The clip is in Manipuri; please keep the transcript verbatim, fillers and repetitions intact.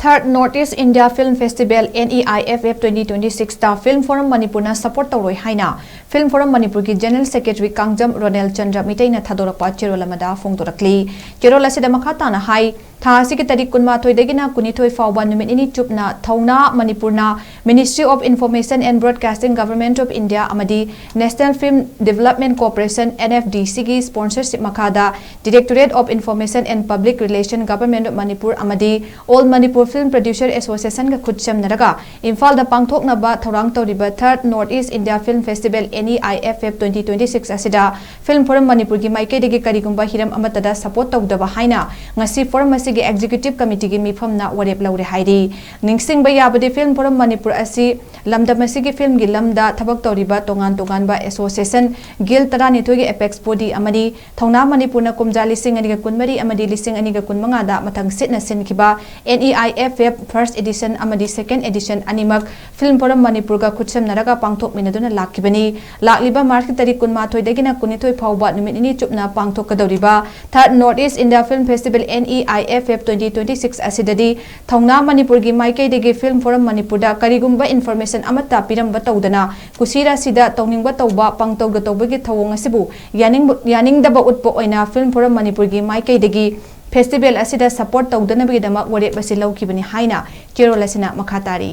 Third North East India Film Festival, N E I F F twenty twenty-six ꯇ Film Forum ꯃꯅꯤꯄꯨꯔꯅ support ꯇꯧꯔꯣꯏ ꯍꯥꯏꯅ Film Forum ꯃꯅꯤꯄꯨꯔꯒꯤ General Secretary ꯀꯥꯡꯖꯝ ꯔꯣꯅꯦꯜ ꯆꯟꯗ꯭ꯔ ꯃꯤꯇꯩꯅ ꯊꯥꯗꯣꯔꯛꯄ ꯆꯦꯔꯣꯜ ꯑꯃꯗ ꯐꯣꯡꯗꯣꯔꯛꯂꯤ꯫ ꯆꯦꯔꯣꯜ ꯑꯁꯤꯗ ꯃꯈꯥ ꯇꯥꯅ ꯍꯥꯏ, ꯊꯥ ꯑꯁꯤꯒꯤ ꯇꯥꯔꯤꯛ ꯀꯨꯟꯃꯥꯊꯣꯏꯗꯒꯤꯅ ꯀꯨꯟꯅꯤꯊꯣꯏ ꯐꯥꯎꯕ ꯅꯨꯃꯤꯠ ꯅꯤꯅꯤ ꯆꯨꯞꯅ ꯊꯧꯅꯥ ꯃꯅꯤꯄꯨꯔꯅ Ministry of Information and Broadcasting, Government of India ꯑꯃꯗꯤ National Film Development Corporation, N F D C ꯒꯤ sponsorship ꯃꯈꯥꯗ Directorate of Information and Public Relation, Government of Manipur ꯑꯃꯗꯤ All Manipur Film Producer Association ꯒ ꯈꯨꯠꯁꯝꯅꯔꯒ ꯏꯝꯐꯥꯜꯗ ꯄꯥꯡꯊꯣꯛꯅꯕ ꯊꯧꯔꯥꯡ ꯇꯧꯔꯤꯕ Third North East India Film Festival, N E I F F twenty twenty-six ꯑꯁꯤꯗ Film Forum ꯃꯅꯤꯄꯨꯔꯒꯤ ꯃꯥꯏꯀꯩꯗꯒꯤ ꯀꯔꯤꯒꯨꯝꯕ ꯍꯤꯔꯝ ꯑꯃꯠꯇꯗ support ꯇꯧꯗꯕ ꯍꯥꯏꯅ ꯉꯁꯤ Forum ꯑꯁꯤꯒꯤ Executive Committee ꯒꯤ ꯃꯤꯐꯝꯅ ꯋꯥꯔꯦꯞ ꯂꯧꯔꯦ ꯍꯥꯏꯔꯤ꯫ ꯅꯤꯡꯁꯤꯡꯕ ꯌꯥꯕꯗꯤ, Film Forum ꯃꯅꯤꯄꯨꯔ ꯑꯁꯤ ꯂꯝꯗꯝ ꯑꯁꯤꯒꯤ film ꯒꯤ ꯂꯝꯗ ꯊꯕꯛ ꯇꯧꯔꯤꯕ ꯇꯣꯉꯥꯟ ꯇꯣꯉꯥꯟꯕ association, guild ꯇꯔꯥꯅꯤꯊꯣꯏꯒꯤ apex body ꯑꯃꯅꯤ꯫ ꯊꯧꯅꯥ ꯃꯅꯤꯄꯨꯔꯅ ꯀꯨꯝꯖꯥ ꯂꯤꯁꯤꯡ ꯑꯅꯤꯒ ꯀꯨꯟꯃꯔꯤ ꯑꯃꯗꯤ ꯂꯤꯁꯤꯡ ꯑꯅꯤꯒ ꯀꯨꯟꯃꯉꯥꯗ ꯃꯊꯪ ꯁꯤꯠꯅ ꯁꯤꯟꯈꯤꯕ N E I F F first edition ꯑꯃꯗꯤ second edition ꯑꯅꯤꯃꯛ Film Forum ꯃꯅꯤꯄꯨꯔꯒ ꯈꯨꯠꯁꯝꯅꯔꯒ ꯄꯥꯡꯊꯣꯛꯃꯤꯟꯅꯗꯨꯅ ꯂꯥꯛꯈꯤꯕꯅꯤ꯫ ꯂꯥꯛꯂꯤꯕ March ꯀꯤ ꯇꯥꯔꯤꯛ ꯀꯨꯟꯃꯥꯊꯣꯏꯗꯒꯤꯅ ꯀꯨꯟꯅꯤꯊꯣꯏ ꯐꯥꯎꯕ ꯅꯨꯃꯤꯠ ꯅꯤꯅꯤ ꯆꯨꯞꯅ ꯄꯥꯡꯊꯣꯛꯀꯗꯧꯔꯤꯕ Third North East India Film Festival, N E I F F twenty twenty-six ꯑꯁꯤꯗꯗꯤ ꯊꯧꯅꯥ ꯃꯅꯤꯄꯨꯔꯒꯤ ꯃꯥꯏꯀꯩꯗꯒꯤ Film Forum ꯃꯅꯤꯄꯨꯔꯗ ꯀꯔꯤꯒꯨꯝꯕ information ꯑꯃꯠꯇ ꯄꯤꯔꯝꯕ ꯇꯧꯗꯅ ꯀꯨꯁꯤꯔꯥꯁꯤꯗ ꯇꯧꯅꯤꯡꯕ ꯇꯧꯕ, ꯄꯥꯡꯇꯧꯗ ꯇꯧꯕꯒꯤ ꯊꯧꯑꯣꯡ ꯑꯁꯤꯕꯨ ꯌꯥꯅꯤꯡꯕ-, ꯌꯥꯅꯤꯡꯗꯕ ꯎꯠꯄ ꯑꯣꯏꯅ Film Forum ꯃꯅꯤꯄꯨꯔꯒꯤ ꯃꯥꯏꯀꯩꯗꯒꯤ festival ꯑꯁꯤꯗ support ꯇꯧꯗꯅꯕꯒꯤꯗꯃꯛ ꯋꯥꯔꯦꯞ ꯑꯁꯤ ꯂꯧꯈꯤꯕꯅꯤ ꯍꯥꯏꯅ ꯆꯦꯔꯣꯜ ꯑꯁꯤꯅ ꯃꯈꯥ ꯇꯥꯔꯤ꯫